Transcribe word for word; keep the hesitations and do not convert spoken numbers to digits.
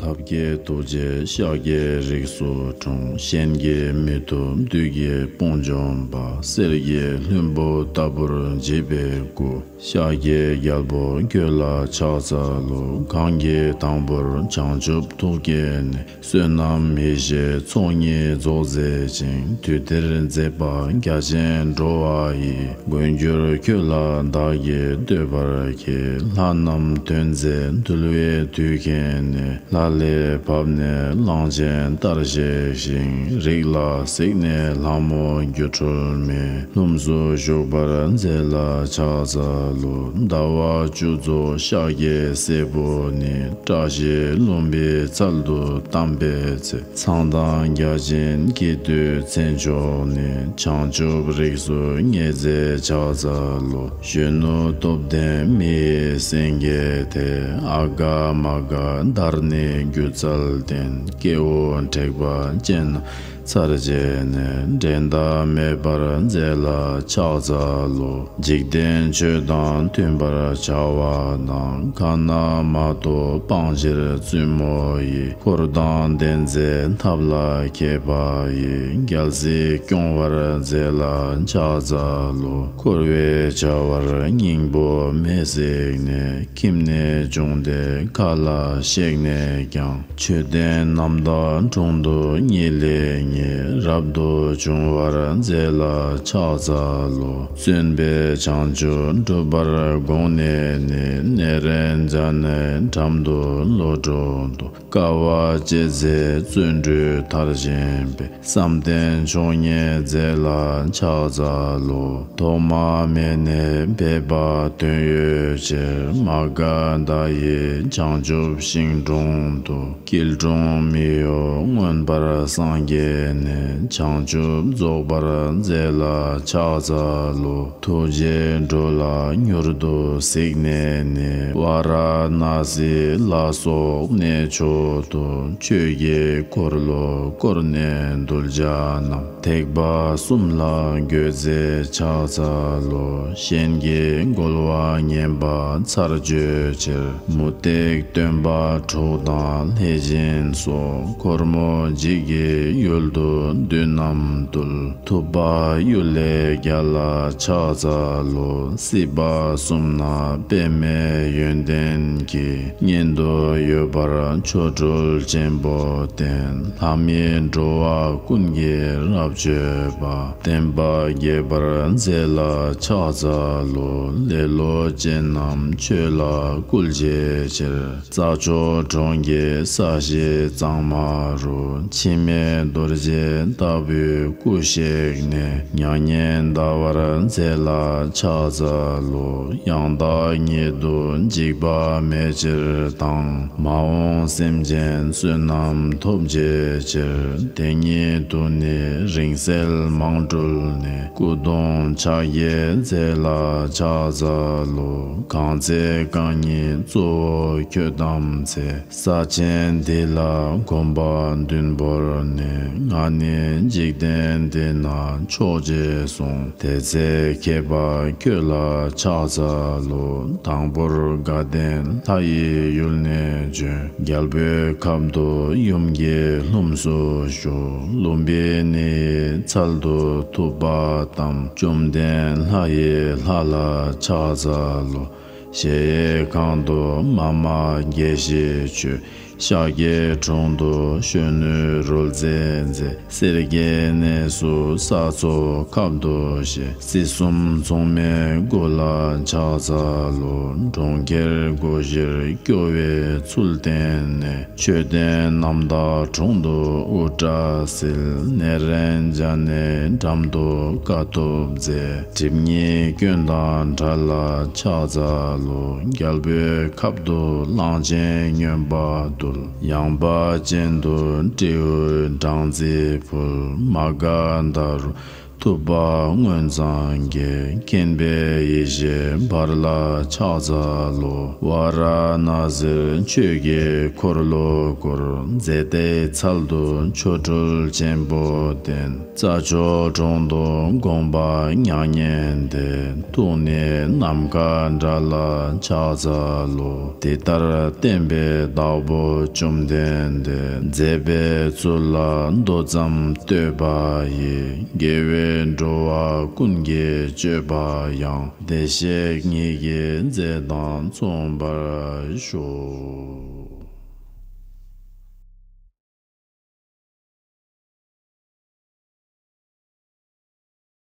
ཐབས་མཁས་ཐུགས་རྗེས་ཤཱཀྱའི་རིགས་སུ་འཁྲུངས། གཞན་གྱིས་མི་ཐུབ་བདུད་ཀྱི་དཔུང་འཇོམས་པ། གསེར་གྱི་ལྷུན་པོ་ལྟ་བུར་བརྗིད་པའི་སྐུ། ཤཱཀྱའི་རྒྱལ་པོ་ཁྱོད་ལ་ཕྱག་འཚལ་ལོ། གང་གིས་དང་པོར་བྱང་ཆུབ་ཐུགས་བསྐྱེད་ནས། བསོད་ནམས་ཡེ་ཤེས་ཚོགས་གཉིས་རྫོགས་མཛད་ཅིང་། དུས་དེར་མཛད་པ་རྒྱ་ཆེན་འགྲོ་བ་ཡི། མགོན་གྱུར་ཁྱོད་ལ་བདག་གིས་བསྟོད་པར་བགྱི། ལྷ་རྣམས་དོན་མཛད་འདུལ་བའི་དུས་མཁྱེན་ནས། ལྷ་ལས་བབས་ནས་གླང་ཆེན་ལྟར་གཤེགས་ཤིང་། རིགས་ལ་གཟིགས་ནས་ལྷ་མོ་སྒྱུ་འཕྲུལ་མའི། ལྷུམས་སུ་ཞུགས་པར་མཛད་ལ་ཕྱག་འཚལ་ལོ། ཟླ་བ་བཅུ་རྫོགས་ཤཱཀྱའི་སྲས་པོ་ནི། བཀྲ་ཤིས་ལྷུན་པོའི་ཚལ་དུ་བལྟམས་པའི་ཚེ། མཚན་དང་བརྒྱ་བྱིན་སྐྱེ་དུས་མཚན་མཆོག་ནས། བྱང་ཆུབ་རིགས་སུ་མངོན་མཛད་ཕྱག་འཚལ་ལོ། གཞོན་ནུ་སྟོབས་ལྡན་མི་ཡི་སེང་གེ་དེ། ཨ་ག་མ་ག་བདར་ནི་སྒྱུ་རྩལ་ལྡན། སྐྱེ་བོ་དྲེགས་པ་ཅན་རྣམས་ཚར་བཅད་ནས། འགྲན་ཟླ་མེད་པར་མཛད་ལ་ཕྱག་འཚལ་ལོ། འཇིག་རྟེན་ཆོས་དང་མཐུན་པར་བྱ་བ་དང་། གང་ན་མ་ཐོབ་སྤང་བྱེད་བཙུན་མོ་ཡི། འཁོར་དང་ལྡན་མཛད་ཐབས་ལ་མཁས་པ་ཡི། རྒྱལ་སྲིད་སྐྱོང་བར་མཛད་ལ་ཕྱག་འཚལ་ལོ། འཁོར་བའི་བྱ་བར་སྙིང་པོ་མེས་བསྲེགས་ནས། ཁྱིམ་ནས་བྱུང་སྟེ་མཁའ་ལ་གཤེགས་ནས་ཀྱང་། མཆོད་རྟེན་རྣམ་དག་དྲུང་དུ་ཉིད་ལས་ཉེ། རབ་ཏུ་བྱུང་བར་མཛད་ལ་ཕྱག་འཚལ་ལོ། བརྩོན་པས་བྱང་ཆུབ་སྒྲུབ་པར་དགོངས་ནས་ནི། གནས་རན་ཛ་ནའི་འགྲམ་དུ་བློ་གྲོས་བསྡུ། དཀའ་བ་སྤྱད་ཚེ་བརྩོན་འགྲུས་མཐར་ཕྱིན་པས། བསམ་གཏན་མཆོག་བརྙེས་མཛད་ལ་ཕྱག་འཚལ་ལོ། ཐོག་མ་མེད་ནས་སྦས་པ་དོན་ཡོད་ཕྱིར། མ་ག་དྷ་ཡི་བྱང་ཆུབ་ཤིང་དྲུང་དུ། སྐྱིལ་ཀྲུང་མི་གཡོ་མངོན་པར་སངས་རྒྱས་ནས། བྱང་ཆུབ་རྫོགས་པར་མཛད་ལ་ཕྱག་འཚལ་ལོ། ཐུགས་རྗེས་འགྲོ་ལ་མྱུར་དུ་གཟིགས་ནས་ནི། ཝཱ་ར་ཎཱ་སི་ལ་སོགས་གནས་མཆོག་ཏུ། ཆོས་ཀྱི་འཁོར་ལོ་བསྐོར་ནས་གདུལ་བྱ་རྣམས། ཐེག་པ་གསུམ་ལ་འགོད་མཛད་ཕྱག་འཚལ་ལོ། གཞན་གྱི་རྒོལ་བ་ངན་པ་ཚར་གཅོད་ཕྱིར། མུ་སྟེགས་སྟོན་པ་དྲུག་དང་ལྷས་སྦྱིན་སོགས། འཁོར་མོ་འཇིག་གི་ཡུལ་དུ་བདུད་རྣམས་འདུལ། ཐུབ་པ་གཡུལ་ལས་རྒྱལ་ལ་ཕྱག་འཚལ་ལོ། སྲིད་པ་གསུམ་ན་པདྨའི་ཡོན་ཏན་གྱིས། མཉན་དུ་ཡོད་པར་ཆོ་འཕྲུལ་ཆེན་པོ་བསྟན། ལྷ་མི་འགྲོ་བ་ཀུན་གྱིས་རབ་མཆོད་པ། བསྟན་པ་རྒྱས་པར་མཛད་ལ་ཕྱག་འཚལ་ལོ། ལེ་ལོ་ཅན་རྣམས་ཆོས་ལ་བསྐུལ་བྱའི་ཕྱིར། རྩྭ་མཆོག་གྲོང་ཁྱེར་ས་གཞི་གཙང་མ་རུ། འཆི་མེད་རྡོ་རྗེ་ལྟ་བུའི་སྐུ་གཤེགས་ནས། མྱ་ངན་འདའ་བར་མཛད་ལ་ཕྱག་འཚལ་ལོ། ཡང་དག་ཉིད་དུ་འཇིགས་པ་མེད་ཕྱིར་དང་། མ་འོངས་སེམས་ཅན་བསོད་ནམས་ཐོབ་བྱའི་ཕྱིར། དེ་ཉིད་དུ་ནི་རིང་བསྲེལ་མང་སྤྲུལ་ནས། སྐུ་གདུང་ཕྱག་རྒྱས་མཛད་ལ་ཕྱག་འཚལ་ལོ། གང་ཚེ་རྐང་གཉིས་གཙོ་བོ་ཁྱོད་བལྟམས་ཚེ། ས་ཆེན་འདི་ལ་གོམ་པ་བདུན་བོར་ནས། ང་ནི་འཇིག་རྟེན་འདི་ན་མཆོག་ཅེས་གསུངས། དེ་ཚེ་མཁས་པ་ཁྱོད་ལ་ཕྱག་འཚལ་ལོ། དང་པོར་དགའ་ལྡན་ལྷ་ཡི་ཡུལ་ནས་བྱོན། རྒྱལ་པོའི་ཁབ་ཏུ་ཡུམ་གྱི་ལྷུམས་སུ་ཞུགས། ལུམ་བི་ནི་ཡི་ཚལ་དུ་ཐུབ་པ་བལྟམས། བཅོམ་ལྡན་ལྷ་ཡི་ལྷ་ལ་ཕྱག་འཚལ་ལོ། གཞལ་ཡས་ཁང་དུ་མཱ་མ་དགེ་བཤེས་མཆོད། ཤཱཀྱའི་དྲུང་དུ་གཞོན་ནུའི་རོལ་རྩེད་མཛད། སེར་སྐྱའི་གནས་སུ་ས་འཚོ་ཁབ་ཏུ་བཞེས། སྲིད་གསུམ་མཚུངས་མེད་སྐུ་ལ་ཕྱག་འཚལ་ལོ། གྲོང་ཁྱེར་སྒོ་བཞིར་སྐྱོ་བའི་ཚུལ་བསྟན་ནས། མཆོད་རྟེན་རྣམ་དག་དྲུང་དུ་དབུ་སྐྲ་བསིལ། གནས་རན་ཛ་ནའི་འགྲམ་དུ་དཀའ་ཐུབ་མཛད། སྒྲིབ་གཉིས་སྐྱོན་དང་བྲལ་ལ་ཕྱག་འཚལ་ལོ། རྒྱལ་པོའི་ཁབ་ཏུ་གླང་ཆེན་སྨྱོན་པ་འདུལ། ཡངས་པ་ཅན་དུ་སྤྲེའུས་སྦྲང་རྩི་ཕུལ། མ་ག་དྷ་རུ་ ཐུབ་པ་མངོན་རྫོང་གི་མཁྱེན་པའི་ཡེ་ཤེས་འབར་ལ་ཕྱག་འཚལ་ལོ། ཝཱ་ར་ཎཱ་སིར་ཆོས་ཀྱི་འཁོར་ལོ་བསྐོར། མཛེས་སྡེའི་ཚལ་དུ་ཆོ་འཕྲུལ་ཆེན་པོ་བསྟན། རྩྭ་མཆོག་གྲོང་དུ་དགོངས་པ་མྱ་ངན་འདས། ཐུགས་ནི་ནམ་མཁའ་འདྲ་ལ་ཕྱག་འཚལ་ལོ། འདི་ལྟར་བསྟན་པའི་བདག་པོ་བཅོམ་ལྡན་འདས། མཛད་པའི་ཚུལ་ལ་མདོ་ཙམ་བསྟོད་པ་ཡིས། དགེ་བའི་འགྲོ་བ་ཀུན་གྱི་སྤྱོད་པ་ཡང་། བདེ་གཤེགས་ཉིད་ཀྱི་མཛད་དང་མཚུངས་པར་ཤོག།